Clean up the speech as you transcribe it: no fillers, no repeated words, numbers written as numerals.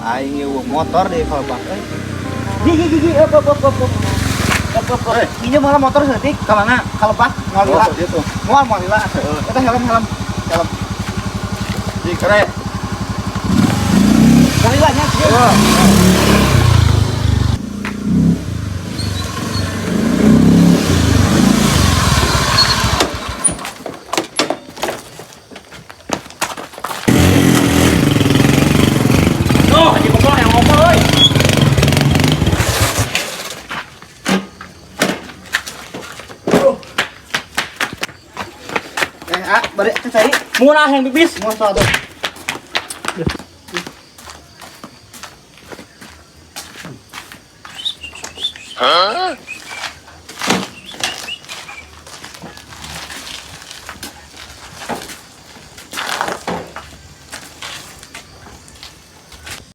Aing ieu motor di kolbak euy. Gigi gigi up up up up. Up up up. Ini malah motor saeutik Ka mana? ka lepak moal lila. Oh, gitu. Moal moal lila. Eta helm helm. Helm. Di kere. Moal lila nya kieu. Duh, anjing goblok yang ngompol euy. Eh, ah, bari teh cai. Murah yang bibis. Moal soal tuh.